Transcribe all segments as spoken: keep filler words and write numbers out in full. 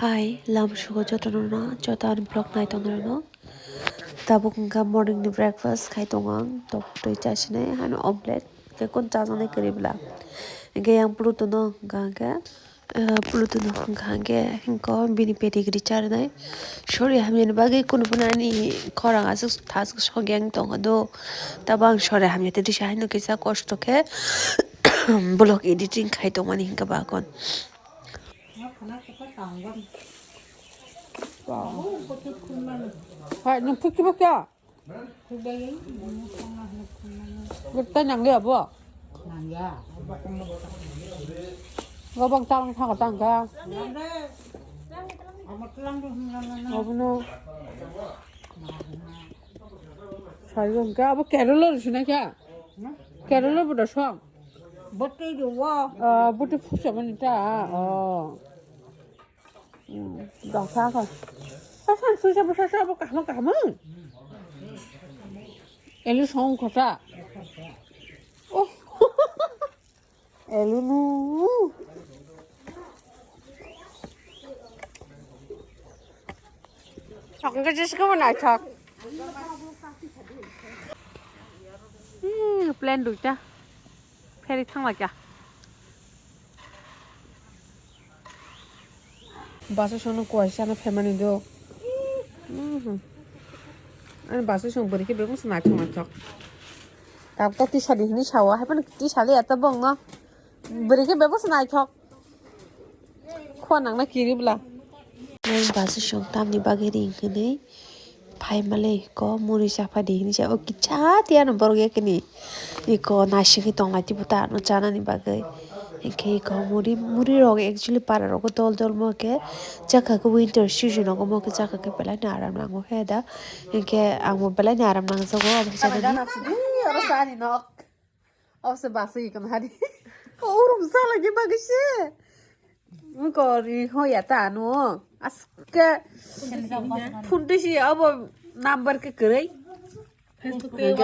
Hai, lam sugo jotono no, joto ani vlog nai tongnai rok no. Tabuk wngkha morning ni breakfast khai tongo ang, tok twi chasinai, hani omelette, tei kun chajaknai kwrwi bwla. Hwnkhe yang Pluto no wngkha hwnkhe, eh, Pluto no wngkha hwnkhe, hinko bini pedigree charinai. Sorry hamyani bagwi kunu phano ani khorang aswk thaswk sogwi ang tongo do. Tabuk ang sorry hamya tei risa haino kisa kosto khe vlog editing khai tongmani hinkhe bakon. Hai, nung phiki phiki ya? Gurta nang liya bo? Gobang tang thang tang ka. Abono. Sai gong ka, abo kerolo sina kya? Kerolo bo da song. Bwtwi rwo. Ah, bwtwi phuksa mani ta. Oh. Hmm, dok kha kha. Sa san su sa sa sa bo kahma kahma. Elu song kho sa. Oh. Elu nu. Sok ke jis ke mana sok. Hmm, plan duita. Pheri thangla kya? Basa sono kuaisa no phaimani do. Mhm. Ani basa song bwrwi khe bebak se naithok naithok. Tabuk ta tisa di hini sawo, hai phano tisa le ata bongno. Bwrwi khe bebak se naithok. Khua nangna kiri bwla. Nang basa song tamni bagwi ring hwnwi. Phai malai ko muri chapha di hinwi sa o kicha tiya no borok ya kini iko naisingwi tonglai tibu ta ano chanani bagwi. Hinkhe iko muri, muri rok actually para rogo dol dol mo khe chakha khe winter season rogo mo khe chakha khe belai no aram nango he da. Hinkhe ang bo belai no aram nangjago obo khe chanani. Oro sani nok. Obo se basa ikon hari. Urum sala ni bagwi se. Ko ri ho ya ta no. Aske. Phone twi si obo number ke kwrwi. Facebook twi,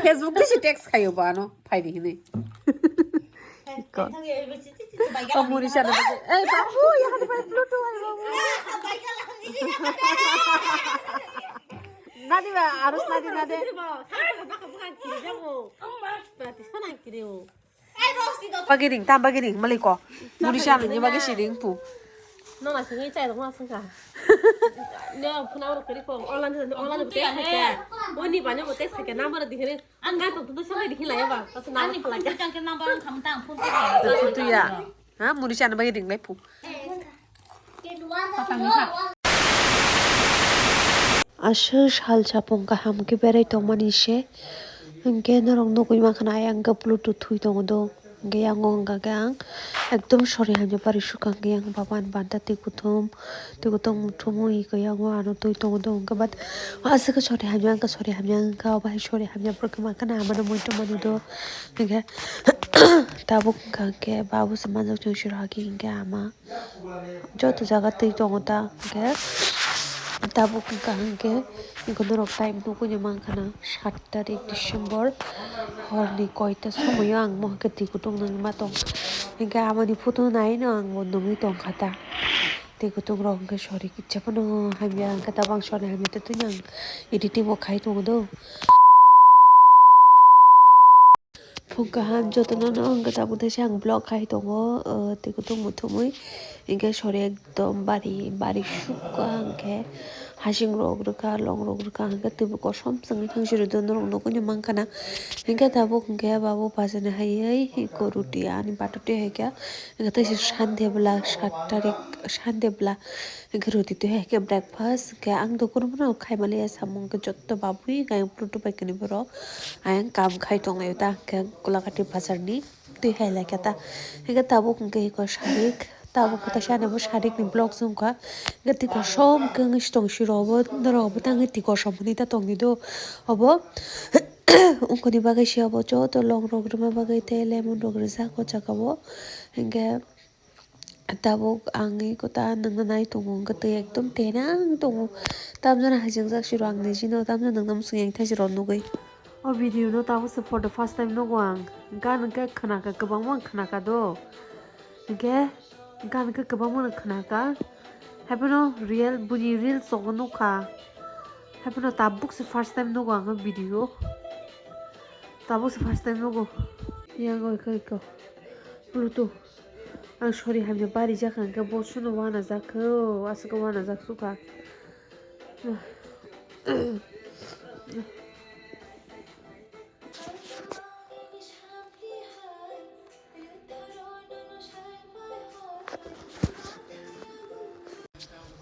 Facebook twi si text khayo ba no. Phai di hinwi. Ko. O muri sana. Ei babu ya hari bai Pluto hai babu. Nadi ba arus nadi nadi. Bagwi ring, tam bagwi ring, malai ko. Muri sa nini bagwi si ring pu. No na sini chai rok ma sungka. Ne phuna rok kri ko, online online test khaika. Oni banya bo test khaika, number di hene. Ang ga to tu sala di hila ya ba. Pas na phala ka. Ani phone tang phone tang. Tu ya. Ha, muri sa na bagwi ring lai pu. Aswk sal sapung kaham khe berai tongmani se, hinkhe norok nugwi mankha na ayang khe Pluto thui tongo do, hinkhe yango wngkha khe ang ekdom sori hamya bari sukha hinkhe yang baba ni banta twi kuthum, twi kuthum muthumwi hinkhe yango ano twi tongo do, hinkhe but aswk khe sori hamya wngkha, sori hamya wngkha, obo hai sori hamya borok khe mankha na amano muitu mani do, hinkhe tabuk wngkha hinkhe babu se manjak chwng siro haki hinkhe ama. Joto jaga twi tongo ta, hinkhe tabuk wngkha hinkhe, hinkhe norok time nugwi mankha na, sat tarik December horni koita somoio ang mo hinkhe twi kutung nangma tong, hinkhe amoni photo naino ang bo nungwi tongkha ta, twi kutung rok hinkhe sori kicha phano hamya hinkhe tabang sori hamya tei twino ang editing bo khai tongo do. Phung kaham jotono no wngkha tabuk teisa ang vlog khai tongo, ah, twi kutung muthumwi hinkhe sori ekdom bari bari sukha hinkhe hasing rok rwkha long rok rwkha hinkhe twibo kosom chwngwi thangsi rwdo norok nugwi mankha na hinkhe tabuk hinkhe babu bachani haiwi iko ruti ani bata twi haikhe hinkhe teisa Sunday bwla sat tarik Sunday bwla. Hinkhe ruti twi hai khe breakfast, hinkhe ang do kunu phano khai manliya samung, hinkhe jotto babui hinkhe ayang Pluto bai kani borok ayang kam khai tonglaio ta, hinkhe Golagati bazar ni twi hai laikha ta, hinkhe tabuk hinkhe iko sarik, tabuk khe taisa ani bo sarik ni vlog se wngkha, hinkhe twi kosom khe wngwi se tong siro obo norok obo tangwi twi kosom hwnwi ta tongdi do obo, wngkha ni bagwi se obo joto long rok rwma bagwi tei lemon rok rijak o jaga o, hinkhe. Tabuk ang iko ta nwngno nai tongo, wngkha twi ekdom tenang tongo. Tamjani haching jak siro ang nijino, tamjani nwngno mwswng yang thaisiro nugwi. O video no tabuk se for the first time nugo ang. Gan hwnkhe khwnaka, kwbangma khwnaka do. Hinkhe gan hwnkhe kwbangma khwnaka. Haiphano real, buni real chogo nukha. Haiphano tabuk se first time nugo ang video. Tabuk se first time nugo. Yang oi koi ko. Pluto. Ang sorry hamya bari jak ang ke bo suno wana jak kho. Aswk wana jak sukha.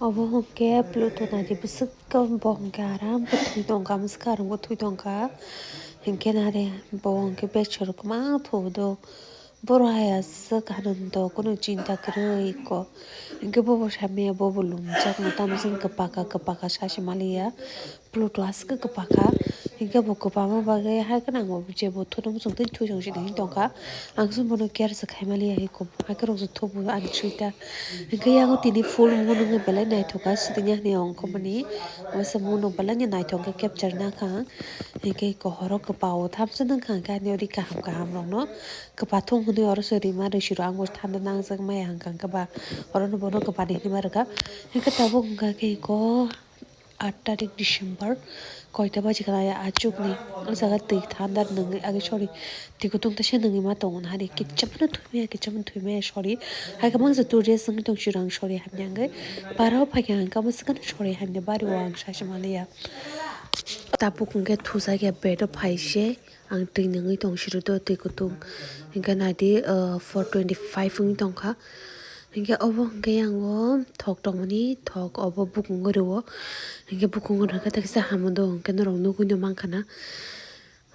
Obo hwnkhe Pluto naidi bwswk bo hwnkhe aram bo thwi tongkha, bwswk aram bo thwi tongkha. Hinkhe nare bo hwnkhe bechor kwmang thudo. Boro hai aswk anando, kunu chinta kwrwi ko. Hinkhe bobo samya bobo lumjakno, tamo chwng kwpaka kwpaka sachi maliya. Pluto aswk kwpaka. Hinkhe bo kwpama bagwi hai kheno ang bo jebo thuno muchung twi thwi song sini tongkha. Ang chwng bono care se khai maliya hai ko. Hai kheno rok se thubu ani sweater. Hinkhe yango tini full moon wngwi belai naithok kha, sitini hani ongkhormani. Waisa moon no belai no naithok khe capture nakha. Hinkhe kohoro kwpao thamsa nangkha, hinkhe ani ori kaham kaham rokno. Kwpathung hwnwi oro se rima rwsiro ang bo thanda nangjak maya hwnkha hwnkhe ba orono bono kwpani hinwi ma rwkha. Hinkhe tabuk hwnkha khe iko aat tarik December koita baji kha achukni o jaga twi thanda nungwi age sorry twi kutung ta se nungwi ma tongo na hari kicham phano thwi maya kicham phano thwi maya sorry hai kwbangsa tu rest wngwi tong siro ang sorry hamya hwnkhe bara o phaikha hwnkhe omo swkang sorry hamya bari o ang sachi manliya tabuk hwnkhe thujak ya bed o phai se. Ang twi nungwi tong siro do twi kutung. Hinkhe naidi, ah, four twenty five wngwi tongkha. Hinkhe obo hinkhe yango thok tongmani thok obo bukung oro o. Hinkhe bukung oro hinkhe tekisa hamodo hinkhe norok nugwi no mankha na.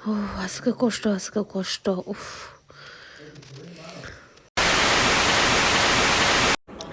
Oh, aswk kosto, aswk kosto. Uff.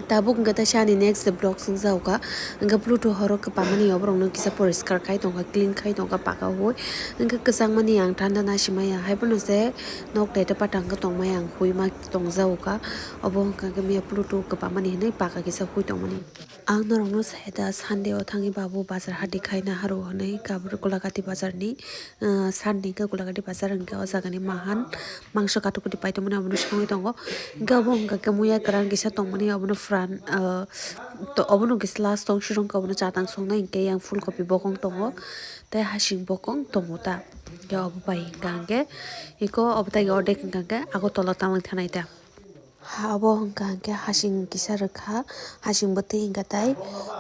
Tabuk hwnkhe taisa ani next vlog swngjak kha. Hwnkhe Pluto horo kwpamani oborokno kisa poriskar khai tongkha, clean khai tongkha paka hui. Hwnkhe kwchangmani ang thanda nasimaya, haiphano se nok daita pata hwnkhe tongmaya ang hui ma tongjak kha. Obo hwnkha khe miya Pluto kwpamani hinwi paka kisa hui tongmani. Ang norokno sai da Sunday o thangwi babu bazar hati khai naharu hinwi kabur Golagati bazarni. Ah, sandni hwnkhe Golagati bazar hwnkhe o jagani mahan mangso katuk katuk paitongmani abono songwi tongo. Hwnkhe obo hwnkha khe muya kwran kisa tongmani abono phuran, ah, to-, obono hwnkhe last tong siro hwnkhe obono chatang songnai hwnkhe yang phulkopi bokong tongo tei hasing bokong tongo ta. Hwnkhe obo bai hwnkha hwnkhe eko obo tai ordek hwnkha hwnkhe Agartala tamoni thanai ta. Ha, obo hwnkha hwnkhe hasing kisa rwkha, hasing bwtwi hwnkha tai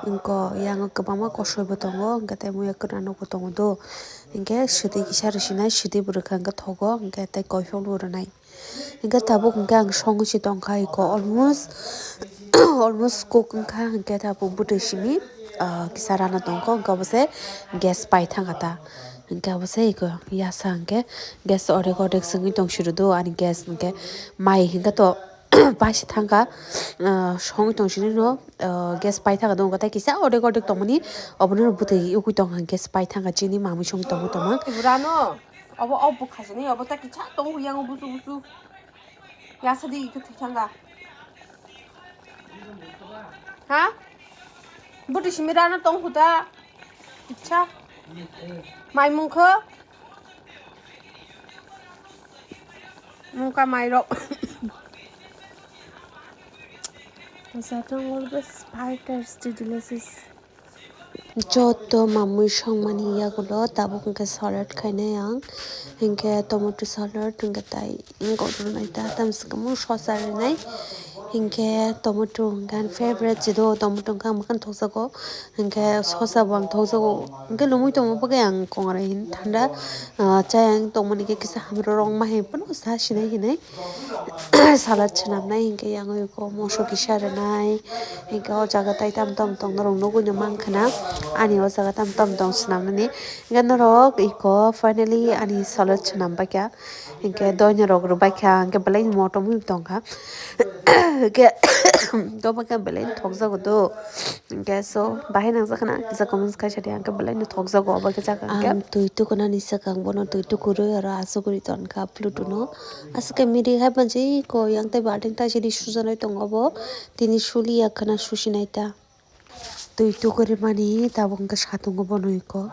wngkha yango kwbangma kosoi bo tongo, hwnkha tai muya kwran rok bo tongo do, hwnkhe swtwi kisa rwsinai, swtwi bo rwkha hwnkhe thogo, hwnkhe tai koiphok bo rwnai. Hwnkhe tabuk hwnkhe ang songwi se tongkha eko almost, almost cook wngkha, hwnkhe tabuk bwtwi simi, ah, kisa rana tongkha, hwnkhe obo se gas pai thangkha ta. Hwnkhe abo se eko yasa hwnkhe gas ordek ordek swngwi tong siro do ani gas hwnkhe mai hwnkhe to paisa thangkha, ah, songwi tong sini no, ah, gas pai thangkha do hwnkhe tei kisa ordek ordek tongmani obono bwtwi ugui tongkha gas pai thangkha chini mamui songwi tongwi tongma. Ibrano obo o bwkha sini obo ta kisa tongo yang busu busu. Yasa di ikhe thwi thangkha. Ha? Bwtwi simi rano tong khuda. Icha. Mai mung kho. Mungka mai rok. Jatong all the spiders to delicious. Joto mamui songmani yagulo tabuk hwnkhe salad khainai ang, hinkhe tomato salad, hinkhe tai gotornai ta tamswkamo sosa rinai, hinkhe tomato hwnkhe ani favorite se do, tomato hwnkhe ang mwkhang thokjago, hinkhe sosa bo ang thokjago, hinkhe lomwi tongma bagwi ang kongrai hini thanda, ah, chayang tongmani khe kisa hamrwrok ma hai phano sa sinai hinui. Salad swnamnai hinkhe yang oi kho moso kisa rwnai hinkhe o jaga tai tam tam tong norok nugui no mankha na ani o jaga tam tam tong swnamnani hinkhe norok iko finally ani salad swnam baikha hinkhe doina rok rwbaikha hinkhe belai motom oi tongkha hinkhe dobaikha belai thokjago do. Hinkhe so bahai nangjakha na kisa comments khaisa di, ang khe belai no thokjago obo khe jaga hinkhe. Ang twi tukunani swkang bono twi tukurwi oro asuguri tonkha Pluto no. Aswk khe miri hai manjui ko yang tei balting taisidi sujanai tongo obo. Tini suliya khwna susinai ta. Twi tukurimani tabuk hinkhe satungo bono iko.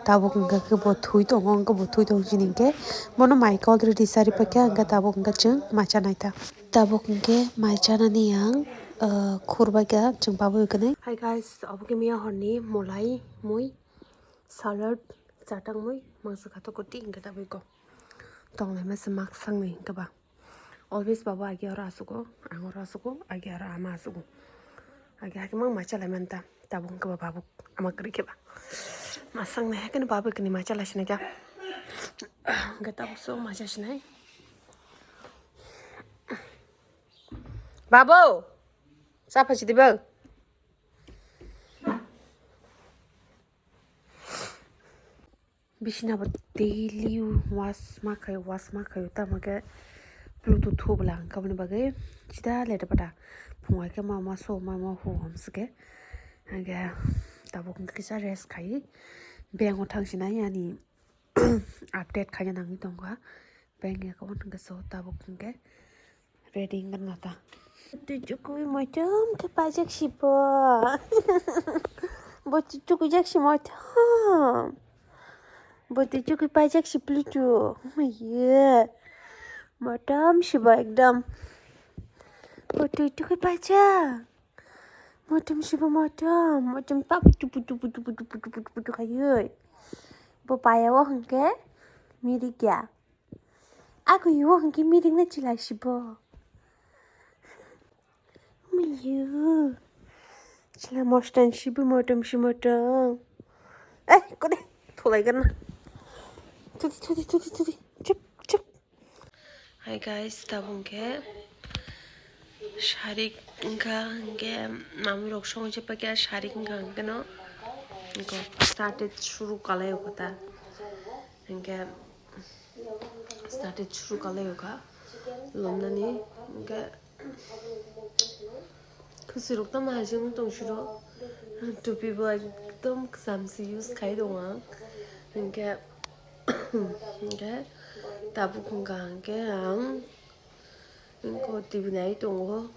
Tabuk hinkhe khe bo thwi tongo, hinkhe bo thwi tong sini hinkhe bono mai khe already chari paikha, hinkhe tabuk hinkhe chwng mai chanai ta. Tabuk hinkhe mai chanani ang Ah, khurbaikha chwng babwi kwnwi. Hi guys, obo khe miya horni mulai mui, salad, chatang mui, mangsa khato koti, hingkhe tabwi kok. Tonglaima se mak sangni hingkhe ba. Always baba agi oro asugo, ang oro asugo, agi oro ama asugo. Agi hakhe mang ma chalai manta, tabuk hingkhe ba babuk ama kwrwi khe ba. Ma sangni hakhe no babwi kwnwi ma chalai sinai kha. Hingkhe tabuk so ma cha sinai. Babu, cha phai sidi bo. Bisina bo daily wash ma khai, wash ma khai, tamo khe Bluetooth thu bwla ang kaboni bagwi sida leda pada. Phung hai khe ma, ma so, ma, ma hu hom se khe. Hingkhe tabuk hingkhe kisa rest khai. Bank o thang sinai ani update khaina nangwi tongkha. Bank account hingkhe so tabuk hingkhe ready wngkha ta. Twi chukui moitom khe paijak si bo. Bo twi chukui jak si moitom. Bo twi chukui paijak si plutu. Maiye. Moitom si bo ekdom. Bo twi chukui paijak. Moitom si bo moitom. Moitom pa putu putu putu putu putu putu putu khaioi. Bo paya o hingkhe mirikya. Ako yo hingke miring na chilai sibo. Miyu. Chila mostan sibo motom si motom. Eh, kode. Thulai gana. Tudi, tudi, tudi, tudi. Chup, chup. Hi guys, tabuk hingke sarik wngkha hingke mamui rok song je pakya sarik wngkha hingke no. Wngkha started suru kalai o kota. Hingke Started suru kalai o kha lomnani, hingke khwsirok tamo hai se wng tong siro. Tupi bo ekdom kwcham se use khai tongo ang, hingke, hingke tabuk wngkha hingke ang wngkha T V nai tongo,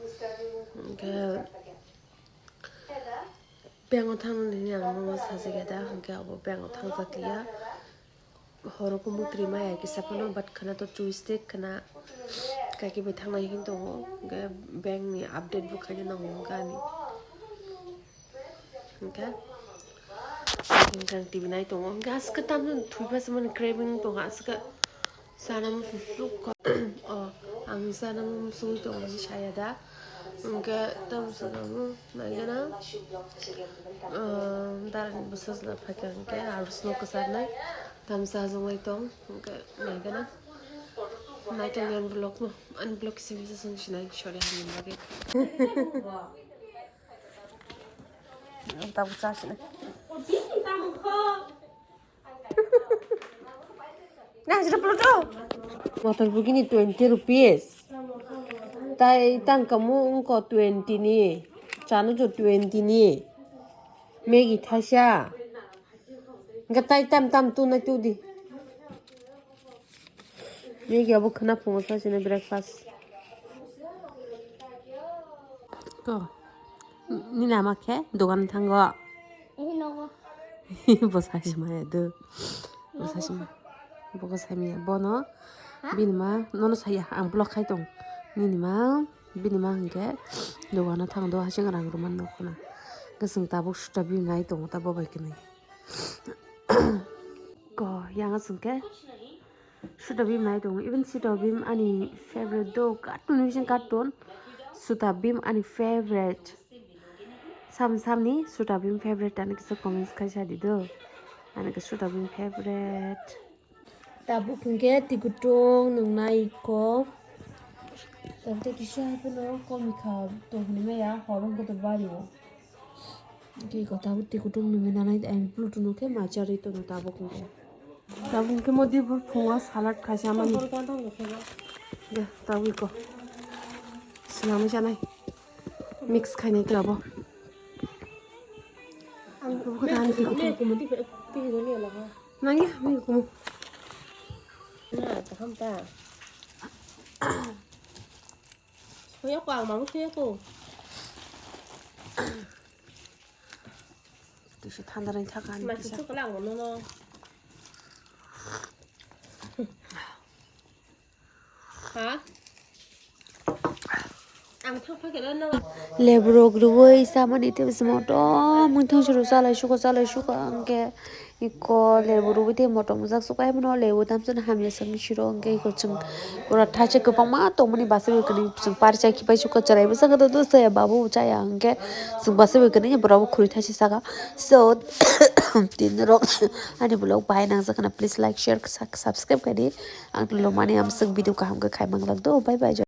hingke. Bank o thangna nini ang nono sajagya da, hingke abo bank o thangjakliya. Horo kumbuk twi maya kisa phano, but khwna to twisted khwna. Kaiki bai thangna hini tongo, hingke bank ni update bo khaina nango hingke ani. Hingke, hingke ang T V nai tongo, hingke aswk tamni thwi phasimani craving tongo, aswk. Sana musu suk ko. Oh, ang sana musu sui tong ni saya da. Hingke tam sana mu naigana. Ehm, darani bwsa chwla phaikha hingke arus no kwchar nai. Tam sa jong lai tong hingke naigana. Naikhe ani vlog no, ani vlog kisa misa song sinai, sorry, hamya bagwi. Tabuk cha sinai. Na, hajira pulo to. Motor bugini twenty rupees. Tai tangkamu wngkha twenty ni. Chanu jo twenty ni. Maggie thaisa. Hingke tai tam tam tu nai tu di. Maggie abo khwna phungo sa sini breakfast. Ko. Nini ama khe dogan thango. Ini nogo. Bo sachi maya do. Bo sachi ma. Bo ko sami ya. Bono. Bini ma. Nono saya. Ang block khai tong. Nini ma. Bini ma hingke. Dogano thang do. Hasing rang ruman nokna. Keseng tabuk suta bini nai tongo ta bobai kene. Ko. Yang asung ke. Suta bhim nai tongo. Even suta bhim ani favorite do. Cartoon bising cartoon. Suta bhim ani favorite. Sam samni suta bhim favorite ani kisa comments khai sa di do. Ani kisa suta bhim favorite. Tabuk hingke tikutung nungnai ko. Tabuk kisa hapono komi kha tongni maya horong kotor bari o. Ki kota bu tikutung nungwi nanai ang Bluetooth no khe ma charwi tono tabuk hingke. Tabuk hingke modi bo phungo salad khaisa mani. De, tabuk iko. Sinamwi sanai. Mix khainai khe abo. Ang abo khe ani tikutung. Nangya, mi kumu. Na, kaham ta. Soya ko, ang mamu soya ko. Tisi thanda ring thaka ani Masih kisa. Suka lang, no, no. Ha? Ang thang phai khe no. Lebu rok rwui samani tei bwswk motom wngthang suru chalai suka chalai suka hwnkhe iko lebu rwui tei motom wngjak suka haino lebu tamsani hamya swngwi siro hwnkhe iko chwng pura thaisa kwbangma tongmani bwswk bai kwrwi chwng pari chai khipai suka chwrai bwswk wngo do chaya babu chaya hwnkhe chwng bwswk bai kwrwi borok bo khuri thaisa saka so tini rok ani vlog bahai nangjakna please like share subscribe khaidi ang lumani amswk video kaham khe khai manglak do bye bye.